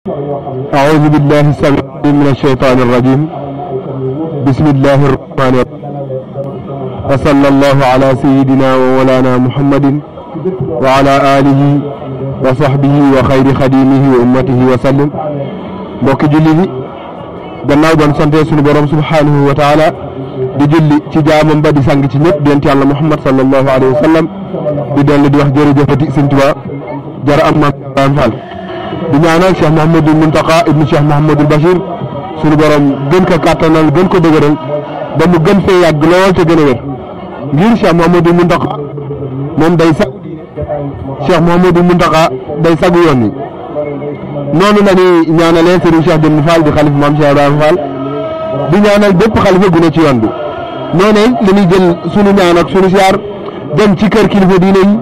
أعوذ بالله السميع العليم من الشيطان الرجيم بسم الله الرحمن الرحيم وصلى الله على سيدنا ومولانا محمد وعلى آله وصحبه وخير خديمه وأمته وسلم mbokki julli bi gannaaw doon sante sunu borom subhanahu wa taala di julli ci jaamam ba di sang ci ñëpp di yonent Yàlla Muhammad sallallahu alayhi wa sallam di dellu di wax jërëjëfati Sëñ Tuubaa jara am maam Fall di ñaanal Cheikh Mouhamadou Mountakha ibnu Cheikh Mouhamadou Bachir sunu borom gën ko kàttanal gën ko dëgëral ba mu gën fee yàgg lool te gën a wér ngir Cheikh Mouhamadou Mountakha moom day sag Cheikh Mouhamadou Mountakha day sagu yoon wi noonu la ñuy ñaanalee Serigne Cheikh Jëmm Fall di xalif maam Cheikh Ibrahima Fall di ñaanal bépp xalifa gu ne ci yoon bi noonu la ñuy jël sunu ñaan ak sunu siyaar dem ci kër kilifa diine yi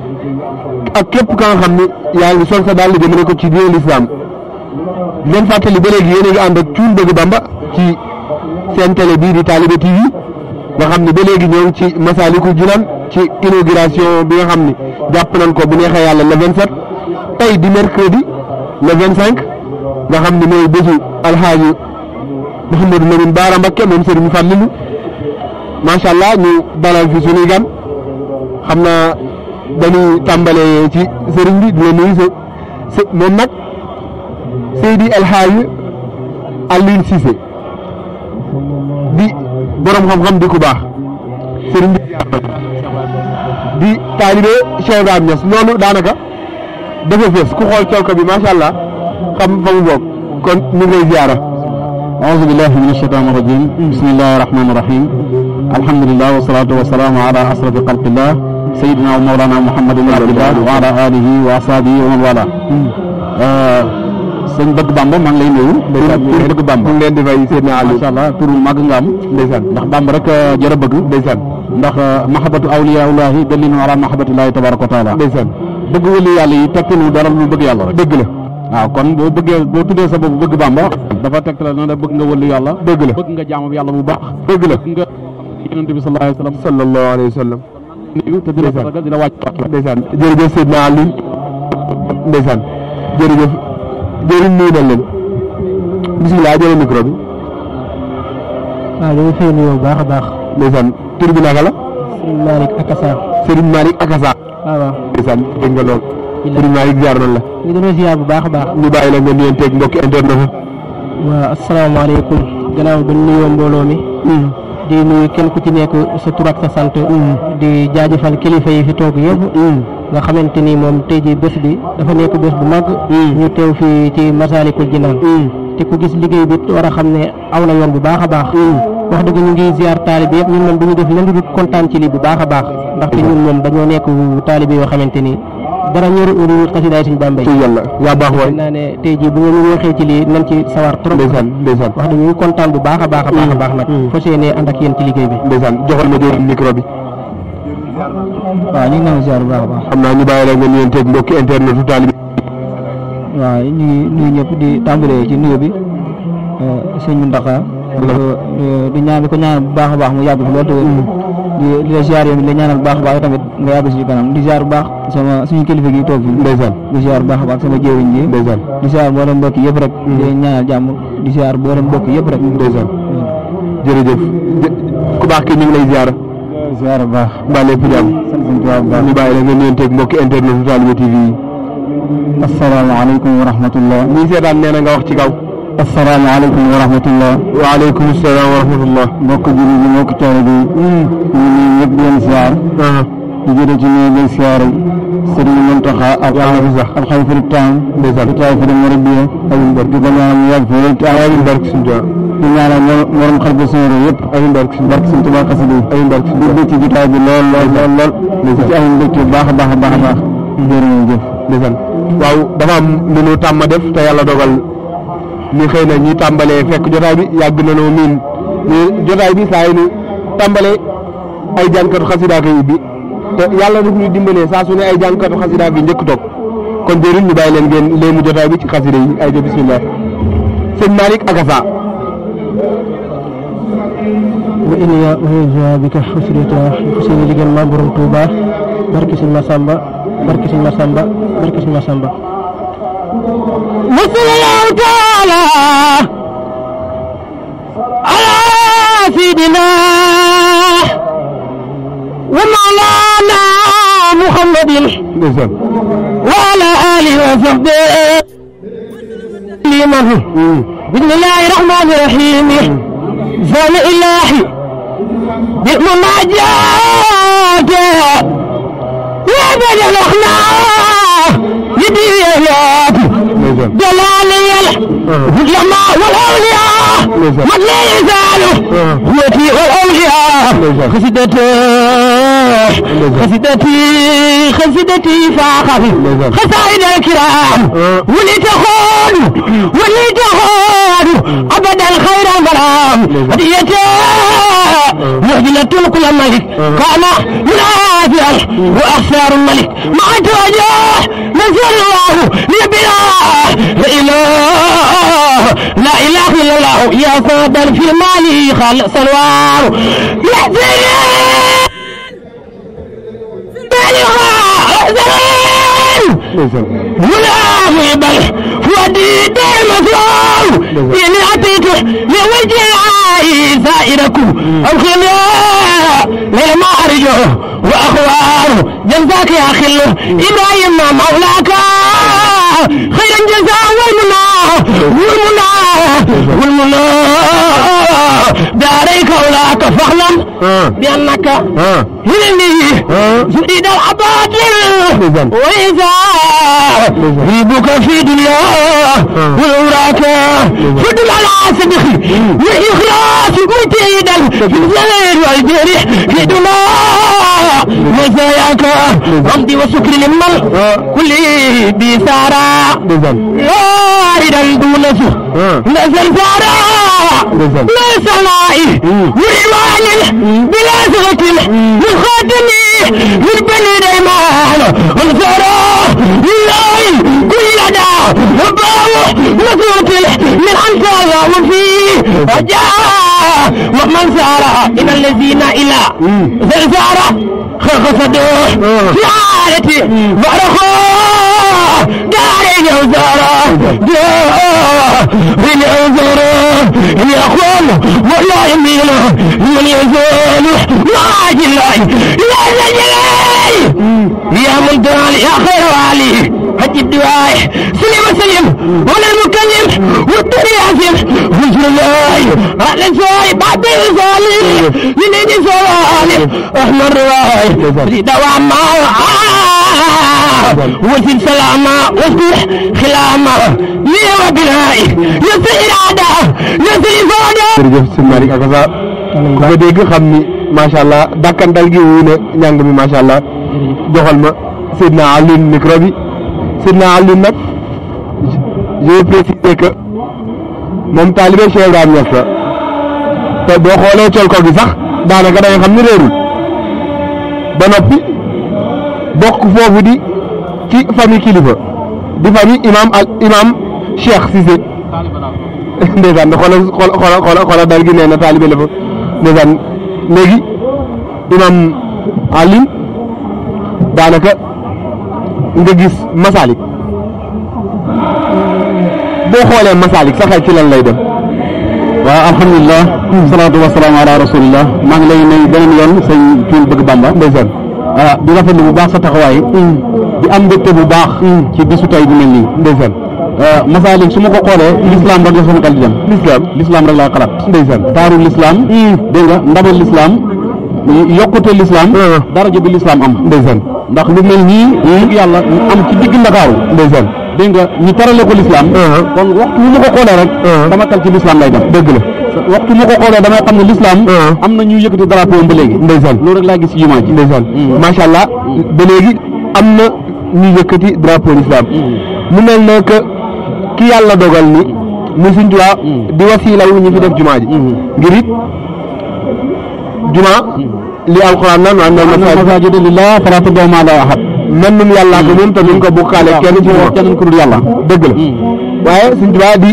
ak képp ka nga xam ni yaa ngi sol sa dàll jëmale ko ci diine l'islam leen fàttali ba léegi yéen a ngi ànd ak Cuun Bëgg Bamba ci seen télé bii di Talibe TV nga xam ni ba léegi ñoo ngi ci massalikoul ci inauguration bi nga xam ni jàpp nañ ko bu neexee yàlla le 27 tey di mercredi le 25 nga xam ni mooy bésu alxaaji Mouhamadou Lamine Bara Mbacké moom Serigne Fallilou macha allah ñu dalal fi suñuy gan xam naa dañuy tàmbalee ci sëriñ bi di la nuyu moom nag Seydi El Hadji Alioune Cissé di borom xam-xam di ku baax sëriñ bi di taalibe Cheikh Ibrahima Niass loolu daanaka dafa fees ku xool coow bi macha allah xam fa mu bokk kon ñu ngi lay ziara. أعوذ بالله من الشيطان الرجيم بسم الله الرحمن الرحيم الحمد لله والصلاة والسلام على أشرف خلق الله سيدنا ومولانا محمد بن عبد الله وعلى آله وأصحابه ومن والاه sëñ Bëgg Bamba maa ngi lay nuyu. ndeysaan Bëgg Bamba mu ngi leen di fay seen àll. macha allah tur màgg nga am. ndeysaan ndax Bamba rek jërë bëgg. ndeysaan ndax mahabbatu awliyaullahi dalilun ala mahabbatillahi tabaraka wa taala. ndeysaan bëgg wëli yàlla yi tegtalu dara lu bëgg yàlla rek. dëgg la waaw kon boo bëggee boo tuddee sa bopp Bëgg Bamba dafa tegtal na da bëgg nga wëli yàlla. dëgg la bëgg nga jaamu yàlla bu baax. dëgg la bëgg nga yonent bi sallallahu alayhi wa sallam. sallallahu alayhi wa sallam. nuyu te dina faragal dina wàcc. ndeysaan jërëjëf Seydina Aliou ndeysaan jërëjëf jërëjëf nuyu nañ leen bisimilah jëlee micro bi. waaw dañuy fay nuyoo bu baax a baax. ndeysaan tur bi naka la. Serigne Malick Akassa. Serigne Malick Akassa. waaw waaw ndeysaan dégg nga lool. Serigne Malick ziar nañ la. ñu doon ziar bu baax a baax. ñu bàyyi la nga nuyoonteeg mbokki internet yi. waaw asalaamaaleykum gannaaw ba nuyoo mbooloo mi. di nuyu kenn ku ci nekk sa tur ak sa sant. di jaajëfal kilifa yi fi toog yëpp. nga xamante ni moom tey jii bés bi dafa nekk bés bu mag. ñu teew fii ci massalikoul te ku gis liggéey bi war a xam ne aw na yoon bu baax a baax. wax dëgg ñu ngi ziar taalibe yëpp ñun moom du ñu def lenn du kontaan ci lii bu baax a baax. ndaxte ñun moom dañoo nekk taalibe yoo xamante ni dara ñëru xasidaay Sëñ Bamba yi. yàlla yaa baax waay. naa ne tey jii bu ngeen waxee ci lii nañ ci sawar trop. ndeysaan ndeysaan wax dëgg ñu ngi kontaan bu baax a baax a baax a baax nag. fas yéene ànd ak yéen ci liggéey bi. ndeysaan joxal ma jël micro bi. waaw ñu ngi naan ziar bu baax a baax. xam naa ñu bàyyi la nga nuyoonteeg mbokki internet yu Talibe. waaw ñu ngi nuyu ñëpp di tàmbalee ci nuyu bi sëñ Mountakha. di ñaan ko ñaan bu baax a baax mu yàgg fi lool te di la ziar yow di la ñaanal bu baax a baax tamit nga yàgg si kanam di ziar bu baax sama suñu kilifa gi toog fi. ndeysaan di ziar bu baax a baax sama jëwriñ ji. ndeysaan di ziar mboolem mbokk yëpp rek. di ñaanal jàmm di ziar mboolem mbokk yëpp rek. ndeysaan jërëjëf ku baax ki ñu ngi lay ziar. ziar bu baax. mbaa lépp jàmm. sant bu baax a baax. ñu bàyyi la nga nuyoonteeg mbokki internet yu Talibe TV yi. asalaamaaleykum wa rahmatullah. ñi seetaan nee na nga wax ci kaw. asalaamaaleykum wa rahmatullah. waaleykum salaam wa rahmatullah. mbokk jullit yi mbokk taalibe yi. ñu ngi ñëpp di leen ziar. di jëlee ci nuyu leen ziar Serigne Mountakha ak alxalifa taam. ndeysaan di taay fi dem Marabiya. amiin barke di ko ñaanal mu yàgg fi amiin barke suñu Tuubaa. di ñaanal morom xalifa sëñ yëpp. amiin barke suñu Tuubaa xasida yi. amiin barke di bëgg ci jotaay bi lool lool lool lool. di ci am mbégte bu baax a baax a baax a baax. jërëjëf. ndeysaan waaw dafa am lu ñu tàmm def te yàlla dogal ni xëy na ñi tàmbalee fekk jotaay bi yàgg na noo miin ni jotaay bi saa yi ñu tàmbalee ay jànkatu xasida koy ubbi te yàlla daf ñu dimbalee saa su ne ay jànkatu xasida bi njëkk toog kon jëriñ ñu bàyyi leen ngeen léemu jotaay bi ci xasida yi ay jo bismillah sëñ Malick Akassa. wa iniya uhiizuha bika xusrita xusini liggéey maam borom Tuuba barki sëñ Masamba barki sëñ Masamba barki sëñ Masamba sallallahu taala ala sayyidina wa mawlana muhammadin wa ala alihi wa sahbihi liman bismillahir rahmanir rahim zana ilahi bi munajat ya badal akhna يديات جلالي العلماء والأولياء من لا يزال هوتي والأولياء خسدتي فاخر خسائد الكرام ولتخون أبدا الخير المرام هديته مهجلة كل ملك كان منافعا وأخسار الملك مع توجه نزل الله لبلا لا إله إلا الله يا صادا في المال خلق سلوار يحزنين ولا مبل وديد المسرور إني أتيت لوجه سائركم الخلاء لما أرجو وأخوار جزاك يا خل إبراهيم مولاك خير الجزاء والمنى داريك ولاك فاعلم بأنك هلني زئد العبادل وإذا ريبك في دنيا والوراك فدل على صدقي وإخلاص متيدا في الزين والجرح في دنيا مزاياك رمدي وشكر لمن كل بسارة واردا دون نزل زارة ليس نائي ورمان بلا زغة من خاتمي من بني ديمان انصره لله كل دا وباو نزوة من انصار وفيه وجاء ومن سار الى الذين الى زرزارة خصدوه في عالتي بارخوه دارين يوزارة دارين يوزارة يا اخوان والله يمينه من يزول واجي الله يا زجلي يا ملدان يا خير والي حج الدواء سلم سلم ولا المكلم والطريق عزم وجه الله على الزواي بعد الزالي ينادي زوالي احنا الرواي دوام وزن سلامة واصبح خلامة لي وبنائي يصير إرادة يصير فوضى jërëjëf sëñ Malick Akassa ku ko dégg xam ni macha allah dàkkantal gi wuy na njàng mi macha allah joxal ma Seydina Alioune micro bi Seydina Alioune nag je veux préciser que moom taalibe Cheikh Ibrahima Niass la te boo xoolee col ko gi sax daanaka da nga xam ni réerul ba noppi bokk foofu di ci famille kilifa di famille imam Cheikh Cissé ndeysaan xoolal dal gi nee na taalibe la fa ndeysaan léegi imam Alioune daanaka nga gis Masalik boo xoolee Masalik sa xel ci lan lay dem. waaw alhamdulilah salaatu wasalaam ala rasulillah maa ngi lay nuyu beneen yoon sëñ Tuul bëgg Bamba ndeysaan di rafetlu bu baax sa taxawaay di am mbégte bu baax ci bisu tay bu mel nii ndeysaan Masalik su ma ko xoolee l'islam rek la sama xel di dem l'islam rek laa xalaat ndeysaan taaru l'islam dégg nga ndabal l'islam yokkute l'islam daraja bi l'islam am ndeysaan ndax lu mel nii yàlla am ci digg Ndakaaru ndeysaan dégg nga ñu tarale ko l'islam kon waxtu mu ma ko xoolee rek sama xel ci l'islam lay dem dëgg la waxtu mu ko xoolee damay xam ne l'islam am na ñu yëkkati drapeau ba léegi ndeysaan loolu rek laa gis ci jumaa ji ndeysaan macha allah ba léegi am na ñu yëkkati drapeau l'islam mu mel ne que ki yàlla dogal ni mu Sëñ Tuubaa di wasiila wu ñu fi def jumaa ji ngir it jumaa li alquran naan wa annal masaajida lillaahi falaa tad'uu ma'a llaahi ahadan mennum yàllaa ko moom te duñ ko bokkaale kenn ci moom kenn ku dul yàlla dëgg la waaye Sëñ Tuubaa di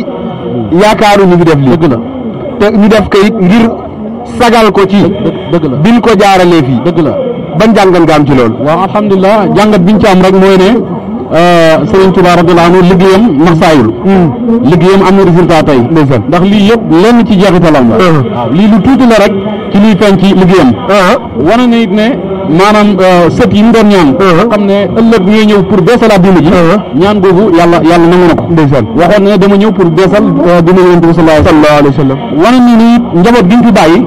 yaakaaru ñu fi def lii dëgg la te ñu def ko it ngir sagal ko ci dëgg la biñ ko jaaralee fii dëgg la ban jàngat nga am ci loolu waaw alhamdulilah jàngat biñ ci am rek mooy ne Serigne Touba radiyallahu anhu liggéeyam nax saayul liggéeyam am na résultat tey ndax lii yëpp lenn ci jeexitalam la waaw lii lu tuuti la rek ci liy feeñ ci liggéeyam wane na it ne maanaam sët yi mu doon ñaan xam ne ëllëg ñuy ñëw pour beesalaat diine ji ñaan googu yàlla nangu na ko waxoon ne dama ñëw pour beesal diine Yonent bi sallallahu alayhi wa sallam wane ni ni njaboot gi ñu fi bàyyi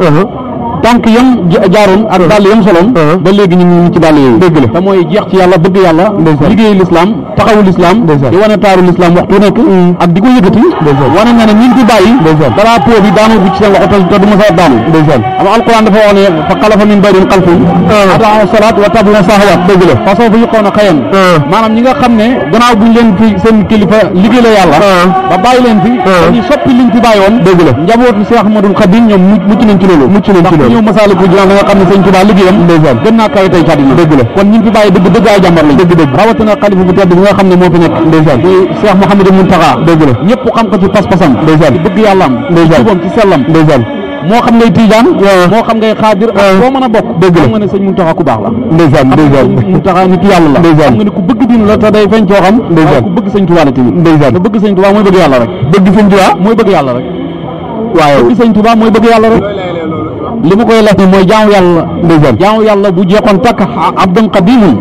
tànk yam jaaroon ak dàll yam soloon ba léegi ñu ngi ci dàll yooyu dëgg la te mooy jeex ci yàlla bëgg yàlla liggéeyu l'islam taxawu l'islam di wane taaru l'islam waxtu nekk ak di ko yëkkati wane na ne ñi ngi fi bàyyi drapeau bi daanu bu ci seen loxo te du ma sa daanu am alquran dafa wax ne fa xalafa min baydin xalfun adaa'u salaat wa tabu sahawaat dëgg la fa sawfa yuqawna xayan maanaam ñi nga xam ne gannaaw buñ leen fi seen kilifa liggéey la yàlla ba bàyyi leen fi dañuy soppi liñ fi bàyyi woon dëgg la njabootu Cheikh Ahmadoul Khadim ñoom mucc nañ ci loolu ñëw massalikoul jinaan da nga xam ne sëñ Tuubaa liggéeyam gën naa kawe tey ci àddina dëgg la kon ñu fi bàyyi dëgg ay jàmbar lañ dëgg rawatina xalifa bu tedd bi nga xam ne moo fi nekk di Cheikh Mouhamadou Mountakha dëgg la ñëpp xam ko ci pas-pasam ci bëgg yàlla am jubam ci sellam moo xam ngay tijaan moo xam ngay xaadir ak boo mën a bokk dëgg la xam nga ne sëñ Mountakha ku baax la Mountakha nit yàlla la xam nga ne ku bëgg diin la te day feeñ coo xam ku bëgg sëñ Tuubaa la tamit te bëgg sëñ Tuubaa mooy bëgg yàlla rek bëgg sëñ Tuubaa mooy bëgg yàlla rek waaye bëgg sëñ Tuubaa mooy bëgg yàlla rek li ma koy laaj mooy jaamu yàlla jaamu yàlla bu jeexoon takk abdan qadimun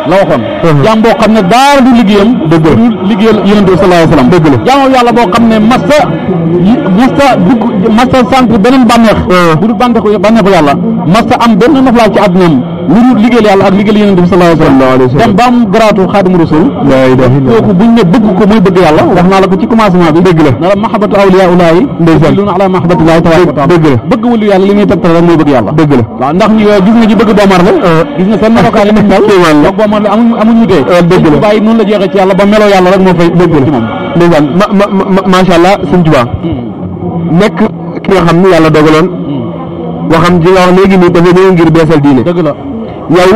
la waxoon jaam boo xam ne daara du liggéeyam dëgg du liggéeyal Yonent bi sallallahu alayhi wa sallam dëgg la jaamu yàlla boo xam ne masta sant beneen bànneex bu dul bànneexu yàlla masta am benn noflaay ci àddunaam lu dul liggéeyal yàlla ak liggéeyal Yonent bi sallallahu alayhi wa sallam dem ba am garaatu Xaadimu Rasuul kooku buñ ne bëgg ko mooy bëgg yàlla wax naa la ko ci commencement bi dëgg la na la mahabbatu awliyaullahi yadulluuna ala mahabbatillahi tabaraka wa taala dëgg la bëgg wëlu yàlla li muy tegtal rek mooy bëgg yàlla dëgg la waaw ndax gis nga ci bëgg doomar la gis nga seen melokaan yi mel ak doomar la amuñ wutee dëgg la bàyyi noonu la jeexee ci yàlla ba meloo yàlla rek moo fay dëgg ci moom ndeysaan macha allah sëñ Tuubaa nekk ki nga xam ne yàlla dogaloon waxam ji nga wax léegi nii dafa ñëw ngir beesal diine dëgg la yow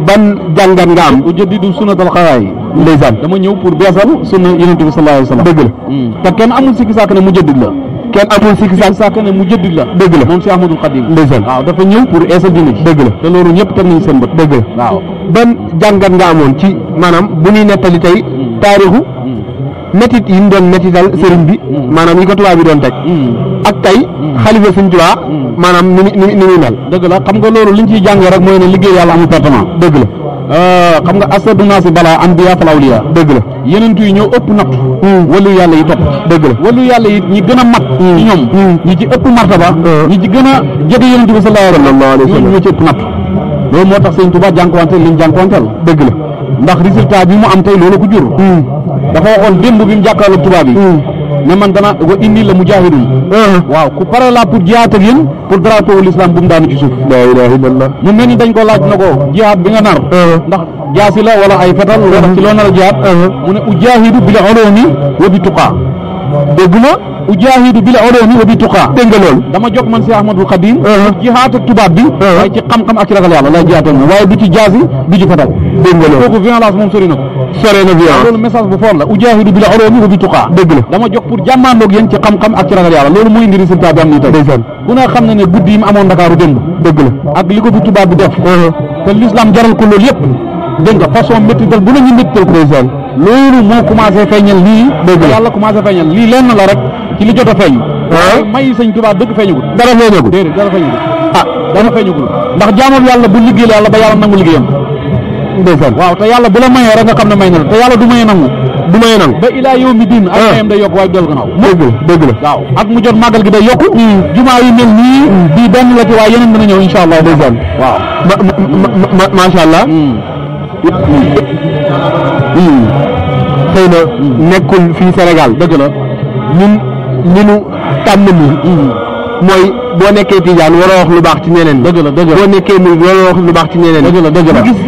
ban jàngat nga am ujaddidu sunnatal xawaay ndeysaan dama ñëw pour beesal sunna Yonent bi sallallahu alayhi wa sallam dëgg la te kenn amul sikki sàkk ne mujaddid la kenn amul sikki sàkk ne mujaddid la dëgg la moom Cheikh Ahmadoul Khadim ndeysaan waaw dafa ñëw pour eesal diine ci dëgg la te loolu ñëpp teg nañu seen bët dëgg la waaw ban jàngat nga amoon ci maanaam bu ñuy nettali tey taarixu métit yi ñu doon métital sëriñ bi maanaam yi ko tubaab bi doon teg ak tey xalifa sëñ Tuubaa maanaam ni muy mel dëgg la xam nga loolu liñ ciy jàngee rek mooy ne liggéey yàlla amul pertement dëgg la xam nga asadu naasi balaa anbiya fal awliya dëgg la yeneen yi ñoo ëpp natt walu yàlla yi topp dëgg la walu yàlla yi ñi gën a mat ci ñoom ñi ci ëpp martaba ñi ci gën a jege Yonent bi sallallahu alayhi wa sallam ñoo ci ëpp natt loolu moo tax sëñ Tuubaa jànkuwanteel liñ jànkuwanteel dëgg la ndax résultat bi mu am tey loolu ko jur dafa waxoon démb bi mu jàkkaarloog tubaab bi ne man dana wa inni la mujahidun waaw ku pare la pour jihaad ak yéen pour drapeau l'islam bu mu daanu ci suuf la ilaha illallah mu mel ni dañ ko laaj na ko jihaad bi nga nar ndax jaasi la wala ay fetal wala ci loo nar a jihaad mu ne ujahidu bil ulumi wa bi tuqa dégg na ujahidu bil ulumi wa bi tuqa dégg nga loolu dama jóg man Cheikh Ahmadoul Khadim jihaad ak tubaab bi waaye ci xam-xam ak ci ragal yàlla lay jihaad ak moom waaye du ci jaasi du ci fetal dégg nga loolu kooku violence moom sori na ko loolu message bu fort la ujahidu bil ulumi wa bi tuqa dëgg la dama jóg pour jàmmaandoog yéen ci xam-xam ak ci ragal yàlla loolu mooy indi résultat bi am nii tey ku ne xam na ne guddi yi mu amoon Ndakaaru démb dëgg la ak li ko fi tubaab bi def te l'islam jaral ko loolu yëpp dégg nga façon méttital bu nañu méttital ko loolu moo commencé feeñal lii dëgg la yàlla commencé feeñal lii lenn la rek ci li jot a feeñ may sëñ tubaab dëgg feeñagul dara feeñagul déedéet dara feeñagul dara feeñagul ndax jaamam yàlla bu liggéey yàlla ba yàlla nangu liggéeyam ndeysaan waaw te yàlla bu la mayee rek nga xam ne may na la te yàlla du maye nangu ba ilaa yawmi diin ak mayam day yokk waaye del gannaaw dëgg la waaw ak mu jot màggal gi day yokk jumaa yi mel nii bii benn la ci waaye yeneen dina ñëw insha allah ndeysaan waaw macha allah xëy na nekkul fii Sénégal dëgg la ñun li nu tàmm nii mooy boo nekkee tijaan waroo wax lu baax ci ñeneen dëgg la boo nekkee murid waroo wax lu baax ci ñeneen dëgg la gis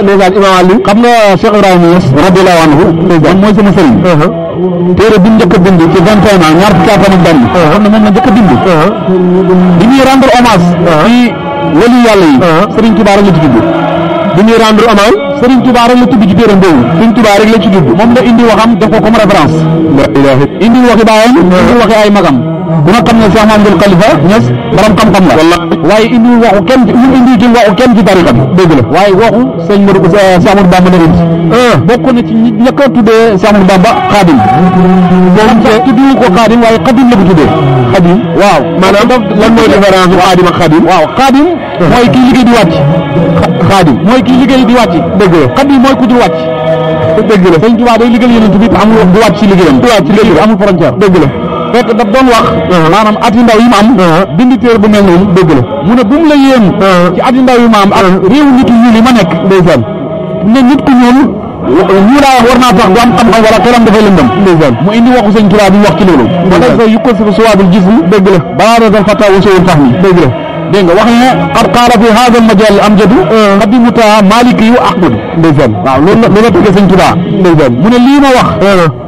ndeysaan Imam Aliou xam nga Cheikh Ibrahima Niass radiyallahu anhu moom mooy sama sëriñ téere bi njëkk a bind ci 21 ans ñaar fukki at ak benn xam ne moom la njëkk a bind bi ñuy rendre hommage ci wali yàlla yi Serigne Touba rek la ci tudd bi ñuy rendre hommage Serigne Touba rek la tudd ci téere boobu Serigne Touba rek la ci tudd moom la indi waxam def ko comme référence indi waxi baayam indi waxi ay magam bu nga xam ne Cheikh Mamadou Khalifa Niass borom xam-xam la waaye indi waxu kenn indi ci waxu kenn ci tariqa bi dëgg la waaye waxu sëñ Modou Cheikh Amadou Bamba la indi bokk na ci ñi ñëkk a tuddee Cheikh Amadou Bamba xaadim moom tuddee ko xaadim waaye xaadim la ko tuddee xaadim waaw maanaam lan mooy différence xaadim ak xaadim waaw xaadim mooy kii liggéey di wàcc xaadim mooy kii liggéey di wàcc dëgg la xaadim mooy ku dul wàcc dëgg la sëñ Tuubaa day liggéey yonent bi amul du wàcc ci liggéeyam du wàcc ci liggéey amul frontière dëgg la fekk daf doon wax maanaam at yu ndaw yi ma am bindi téere bu mel noonu dëgg la mu ne bu mu la yéem ci at yu ndaw yi ma am ak réew nit ñuul yi ma nekk ndeysaan ne nit ku ñuul ñu laa wax war naa tax du am xam-xam wala xelam dafay lëndëm ndeysaan mu indi waxu sëñ Tuubaa bi wax ci loolu ba tey sa yukkal si suwaadul gis dëgg la balaa dal fata wasowul tax mi dëgg la dégg nga wax ne qad qaala fi hada al majal amjadu qadimuta maliki yu ahmadu ndeysaan waaw loolu la tëggee sëñ Tuubaa ndeysaan mu ne lii ma wax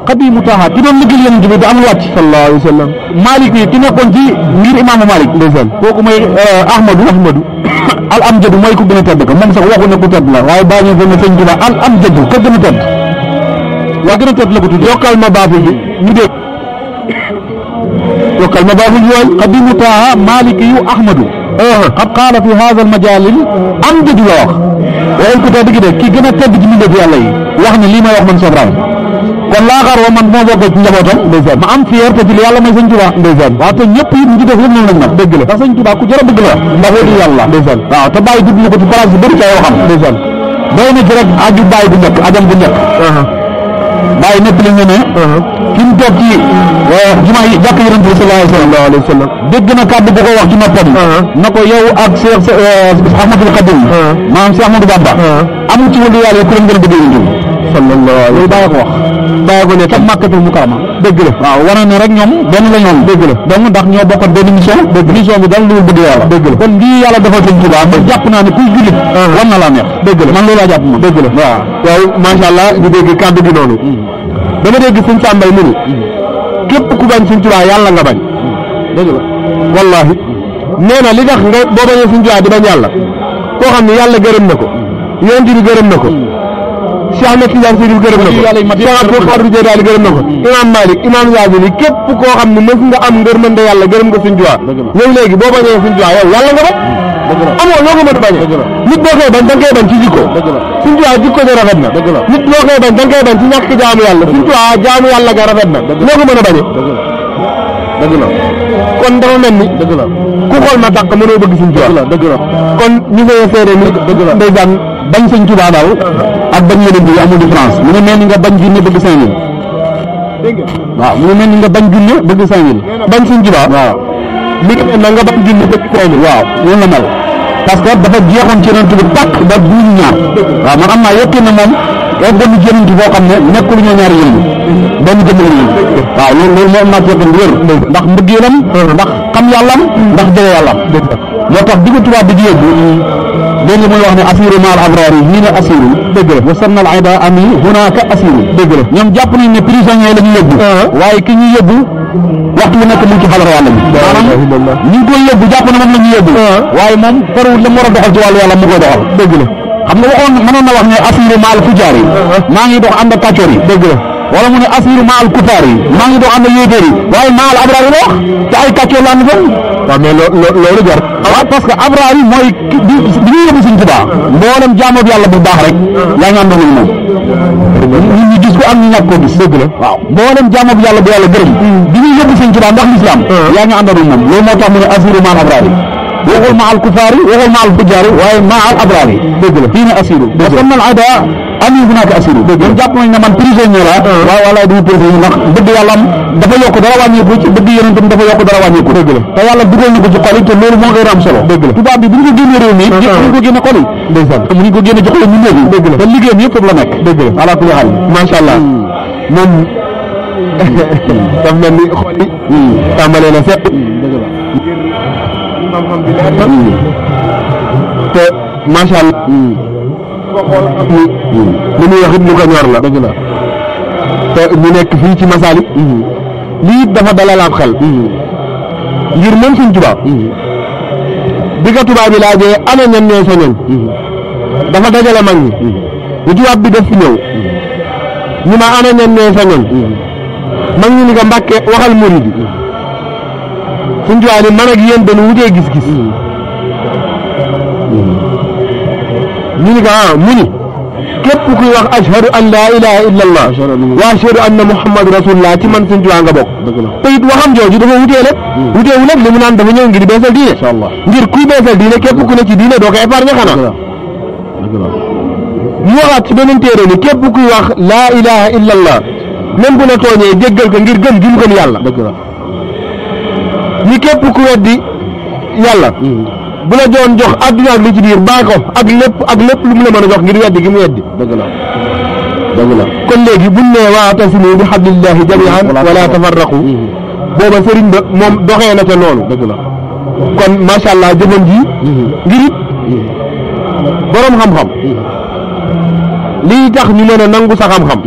qadimuta ki doon liggéey yonent bi da amul wàcc sallallahu alayhi wa sallam maliki ki nekkoon ci ngir imaamu Malik ndeysaan kooku mooy ahmadu al amjadu mooy ku gën a tedd ko moom sax waxu ne ku tedd la waaye baa ñu ne sëñ Tuubaa al amjadu ka gën a tedd waa gën a tedd la ko tudd yokkal ma baaful bi ñu dégg yokkal ma baaful bi waay qadimuta maliki yu ahmadu qad qaala fi hada al majal amjadu la wax waaye ku tedd gi de ki gën a tedd ci mbindeef yàlla yi wax ne lii may wax man Cheikh Ibrahima kon laakaar wa man moo bokk ci njabootam ndeysaan ma am fierté ci li yàlla may sëñ Tuubaa ndeysaan waaw te ñëpp it ñu ci def yëpp noonu lañ nag dëgg la ndax sëñ Tuubaa ku jar a bëgg la ndax wóotu yàlla ndeysaan waaw te bàyyi dugg na ko ci place bi bëri ca yoo xam ndeysaan doy na ci rek aju bàyyi bu njëkk ajam bu njëkk bàyyi nekk li nga ne fi mu toog ci jumaa yi jàkk yonent bi sallallahu alayhi wa sallam dégg na kàddu bu ko wax ci noppam na ko yow ak Cheikh Ahmadul Khadim maanaam Cheikh Ahmadou Bamba amul ci wàllu yàlla yi ku leen gën a bëgg yonent bi sallallahu alayhi wa sallam bàyyi ko wax bàyyi ko ne tam Makkatul Mukarrama dëgg la waaw wane ne rek ñoom benn la ñoom dëgg la donc ndax ñoo bokkoon benn mission mission bi daal lu bëgg yàlla dëgg la kon lii yàlla defal sëñ Tuubaa ma jàpp naa ne kuy jullit war na laa neex dëgg la man loolu laa jàpp ma dëgg la waaw macha allah ñu dégg kàddu gi noonu dama dégg sëñ Sàmbay mënu képp ku bañ sëñ Tuubaa yàlla nga bañ dëgg la wallahi nee na li tax nga boo bañee sëñ Tuubaa di bañ yàlla koo xam ne yàlla gërëm na ko yonent bi gërëm na ko Cheikh Ahmed Tidiane Sy gërëm na ko Cheikh Abdou Khadre Jeylani gërëm na ko Imam Malik Imam Yazili képp koo xam ne mës nga am ngërmande yàlla gërëm nga sëñ Tuubaa yow léegi boo bañee sëñ Tuubaa yow yàlla nga bañ amoo loo ko mën a bañee nit boo koy bañ da nga koy bañ ci jikko sëñ Tuubaa jikko ja rafet na nit boo koy bañ da nga koy bañ ci ñàkk jaamu yàlla sëñ Tuubaa jaamu yàlla ga rafet na loo ko mën a bañee dëgg la kon dafa mel ni dëgg la ku xool ma tàq mënoo bëgg sëñ Tuubaa dëgg la kon ñu koy seede ni ndeysaan bañ sëñ Tuubaa daal ak bañ yeneen bi amul différence mu ngi mel ni nga bañ junne bëgg 5000 waaw mu ngi mel ni nga bañ junne bëgg 5000 bañ sëñ Tuubaa waaw li nga mel nga bañ junne bëgg 5000 waaw loolu la mel parce que dafa jeexoon ci yonent bi tàkk ba duñ ñaar waaw man am naa yëkkee ne moom day benn jëriñ boo xam ne nekkul ñoo ñaari yëngu benn jëm la ñu waaw loolu moo am naa ci yëkkee wér ndax mbëggeelam ndax xam yàllam ndax jege yàllam moo tax diggu tubaab bi di yóbbu dégg nga muy wax ne asiru maal abraar yi ñii ne asiru dëgg la wa sannal ayda ami hunaka asiru dëgg la ñoom jàpp nañ ne prisonnier la ñu yóbbu waaye ki ñuy yóbbu waxtu bu nekk mu ngi ci xalar yàlla bi maanaam ñi ngi koy yóbbu jàpp na moom la ñuy yóbbu waaye moom farewul la mu war a doxal ci wàllu yàlla mu koy doxal dëgg la xam nga waxoon mënoon na wax ne asiru maal fujaar yi maa ngi dox ànd ak kàccoor yi dëgg la wala mu ne asiru maal kufaar yi maa ngi dox ànd ak yéeféer yi waaye maal abraar yi la wax te ay kàccoor la ànd fa waaw mais loolu jar waaw parce que abraar yi mooy bi ñuy yóbbu sëñ Tuubaa mboolem jaamoo yàlla bu baax rek yaa ngi àndoon ak moom ñun ñu gis ko am ñu ñàkk koo gis dëgg la waaw mboolem jaamoo yàlla bu yàlla gërëm bi ñuy yóbbu sëñ Tuubaa ndax l'islam yaa ngi àndoon ak moom loolu moo tax mu ne asiru maal abraar yi waxul ma al kufaar yi waxul ma al fujaar yi waaye ma al abraar yi dëgg la fii ne asiru wa sannal ayda ami hunaka asiru ñoom jàpp nañ ne man prisonnier la waaye walaay duñu prisonnier ndax bëgg yàlla am dafa yokk dara wàññeeku ci bëgg yonent tam dafa yokk dara wàññeeku dëgg la te yàlla dugal na ko ci xol yi te loolu moo gën a am solo dëgg la tubaab bi bu ñu ko génnee réew mi mënuñ ko génne xol yi ndeysaan mënuñ ko génne jox leen ñu néegi dëgg la te liggéeyam yëpp foofu la nekk dëgg la ala kulli xaal macha allah moom daf mel ni xol yi tàmbalee na seet dëgg la xam-xam bi leer na te macha allah li muy wax it lu ko ñor la dëgg la te ñu nekk fii ci Masalik lii dafa dalalaat xel ngir moom sëñ Tuubaa bi ko tubaab bi laajee ana ñan ñooy sa ñoñ dafa dajale mag ñi bu tubaab bi def fi ñëw ñu ma ana ñan ñooy sa ñoñ mag ñi ni ko Mbàkke waxal murid yi suñ tuwaa ni man ak yéen dañu wutee gis-gis ñu ni ko mu ni képp kuy wax ashhadu an laa ilaha illa allah wa ashhadu anna muhammad rasulullah ci man suñ tuwaa nga bokk te it waxam jooju dafa wutee lépp wuteewu lépp li mu naan dafa ñëw ngir beesal diine ngir kuy beesal diine képp ku ne ci diine doo ko épargne xanaa mu waxaat ci beneen téere ni képp kuy wax laa ilaha illa allah même bu la tooñee jéggal ko ngir gëm gi mu gëm yàlla ni képp ku weddi yàlla bu la doon jox adduna ak li ci biir baa ko ak lépp lu mu la mën a jox ngir weddi gi mu weddi dëgg la kon léegi buñ nee wa'tasimu bi hablillahi jami'an wala tafarraqu booba sëriñ ba moom doxee na ca noonu dëgg la kon macha allah jëfam ji ngir it borom xam-xam lii tax ñu mën a nangu sa xam-xam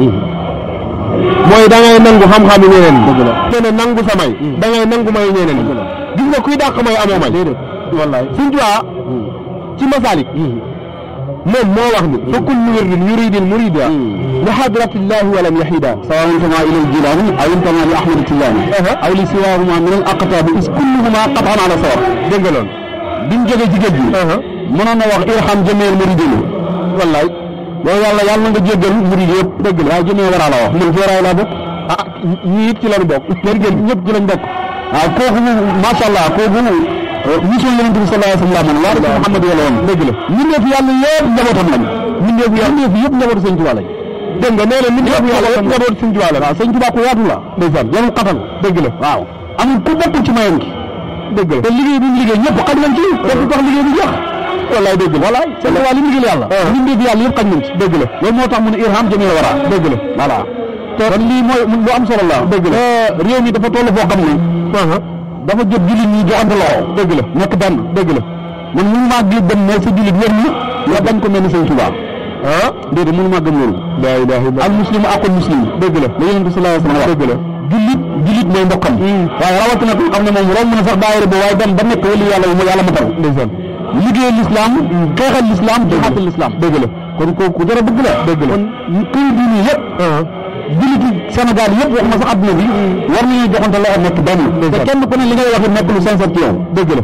mooy da ngay nangu xam-xam yi ñeneen mën a nangu sa may da ngay nangu may ñeneen gis nga kuy dàq may amoo may wallaay suñ tuwaa ci masalik moom moo wax ni fa kullu wirdin yuridil murida li hadratillahi walam yahida sawa intama ila al-jilani aw intama li ahmad tijani aw li siwahuma min al aqtab is kulluhuma qat'an ala sawab dégg nga loolu biñ jógee ci géej gi mënoon na wax irham jameel muridin wallaay yow yàlla nga jéggal murid yëpp dëgg la waaye jëmee waraa la wax man ci waraay laa bokk ñii it ci lañu bokk leen gën ñëpp ci lañ bokk waaw kooku macha allah kooku mission yonent bi sallallahu alayhi wa sallam waa rasul Muhammad wala woon dëgg la mbindeefu yàlla yëpp njabootam lañ mbindeefu yëpp njabootu sëñ Tuubaa lañ dégg nga nee na mbindeefu yàlla yëpp njabootu sëñ Tuubaa la waaw sëñ Tuubaa ku yaatu la ndeysaan yarul xatal dëgg la waaw amul ku bokkul ci mayam gi dëgg la te liggéey bi mu liggéey ñëpp xaj nañ ci def tax liggéey bi jeex wallaay dëgg la wallaay sëñ Tuubaa li mu liggéey yàlla mbindeefu yàlla yëpp xaj nañ ci dëgg la loolu moo tax mu ne irham jamil wara dëgg la voilà te kon lii mooy lu am solo la dëgg la réew mi dafa toll foo xam ne dafa jot jullit ñi joxante loxo dëgg la nekk benn dëgg la man mënu maa gis dem ne sa jullit wér ni nga bañ ko mel ni sëñ Tuubaa déedéet mënu maa gëm loolu laa ilaaha illa al muslimu aqul muslim dëgg la la yonent bi sallallahu alayhi wa sallam dëgg la jullit mooy mbokkam waaye rawatina ko xam ne moom romb na sax daayira ba waaye dem ba nekk wali yàlla mu yàlla matal ndeysaan liggéey l'islam xeexal l'islam jihaadal l'islam dëgg la kon kooku dara bëgg la dëgg la kon këy diine yëpp julliti Sénégal yëpp wax ma sax adduna bi war nañuy joxante loxo nekk benn te kenn ku ne li ngay wax nekk lu sincère ci yow dëgg la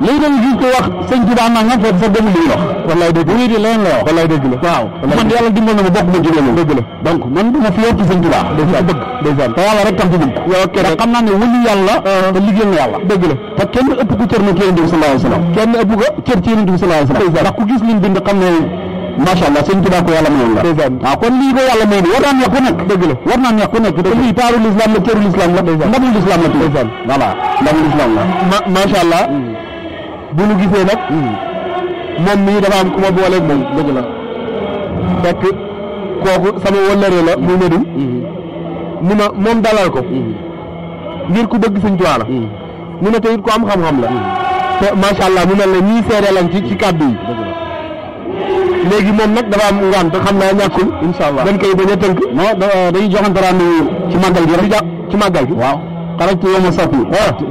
léegi dañu gis ko wax sëñ Tuubaa naa nga fekk sa demul li wax wallaay dëgg bu di leen la wax wallaay dëgg la waaw man yàlla dimbal na ma bokk ma ci loolu dëgg la donc man du ma fi yor ci sëñ Tuubaa bëgg ndeysaan te yàlla rek tam ci bëgg yow kenn xam naa ne wëlu yàlla te liggéeyal na yàlla dëgg la te kenn ëpp ko cër na ci Yonent bi sallallahu alayhi wa sallam kenn ëpp ko cër ci Yonent bi sallallahu alayhi wa sallam ndax ku gis lim bind xam ne macha allah sëñ Tuubaa ko yàlla mayoon la waaw kon lii ko yàlla may war naa neex ku nekk dëgg la war naa neex ku nekk te lii taaru l'islam la cëru l'islam la ndamul l'islam la tudd voilà ndamul l'islam la macha allah bu nu gisee nag moom mii dafa am ku ma booleeg moom dëgg la fekk kooku sama wëllëre la muy Medun ni ma moom dalal ko ngir ku bëgg sëñ Tuubaa la mu ne te it ku am xam-xam la te macha allah mu mel ne ñii seede lañ ci kàddu yi léegi moom nag dafa am ngant xam naa ñàkkul incha allah dañ koy bañ a tënk non dañuy joxante rendez-vous ci màggal gi rek ci màggal gi waaw xarajtu yawma sabti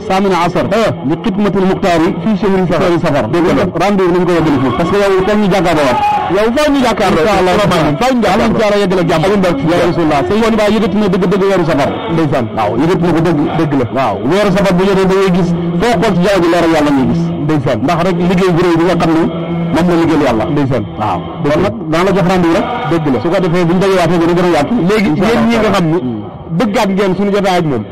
samina asar li xidmatil muxtaari fii shahri safar dégg nga rendez-vous nañ ko yeggale fii parce que yow foog ñu jàkkaarloo waat yow foog ñu jàkkaarloo incha allah foog ñu jàkkaarloo ci yàlla yeggale ak jàmm ya rasulullah sëñ woon baa yëgati na dëgg weeru safar ndeysaan waaw yëgati na ko dëgg la waaw weeru safar bu jotee da ngay gis foo xool ci jaww ji leeral yàlla ngay gis ndeysaan ndax rek liggéey bu réy bi nga xam ne moom la liggéeyal yàlla ndeysaan waaw kon nag dana la jox rendez-vous rek dëgg la su ko defee buñu dajewaatee dana gën a yaatu léegi yéen ñi nga xam ni bëggaat ngeen suñu jotaay ak moom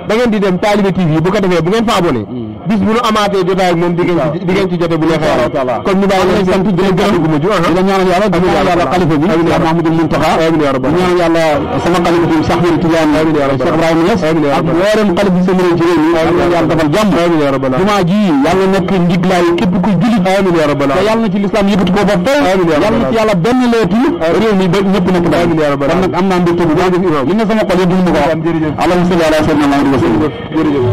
da ngeen di dem Talibe TV bu ko defee bu ngeen fa abonné bis bu nu amaatee jotaay ak moom di ngeen ci jote bu neexee yàlla kon ñu bàyyi leen sant di leen gërëm gu mujj di la ñaanal yàlla di ñaanal yàlla xalifa bi Cheikh Mahmoudou Mountakha di ñaanal yàlla sama xalifa bi Cheikh Ahmed Tidiane Cheikh Ibrahima Niass ak mboolem xalif bi sama ci réew mi yàlla defal jàmm jumaa ji yàlla nekk njiglaay képp kuy julit te yàlla na ci l'islam yëkkati ko ba faw yàlla na ci yàlla benn leeti réew mi ba ñëpp nekk daal kon nag am naa mbégte bu baax li nga sama xol yëpp duñu ma ko wax allahumma salli ala sayyidina Muhammad wa sallam jërëjëf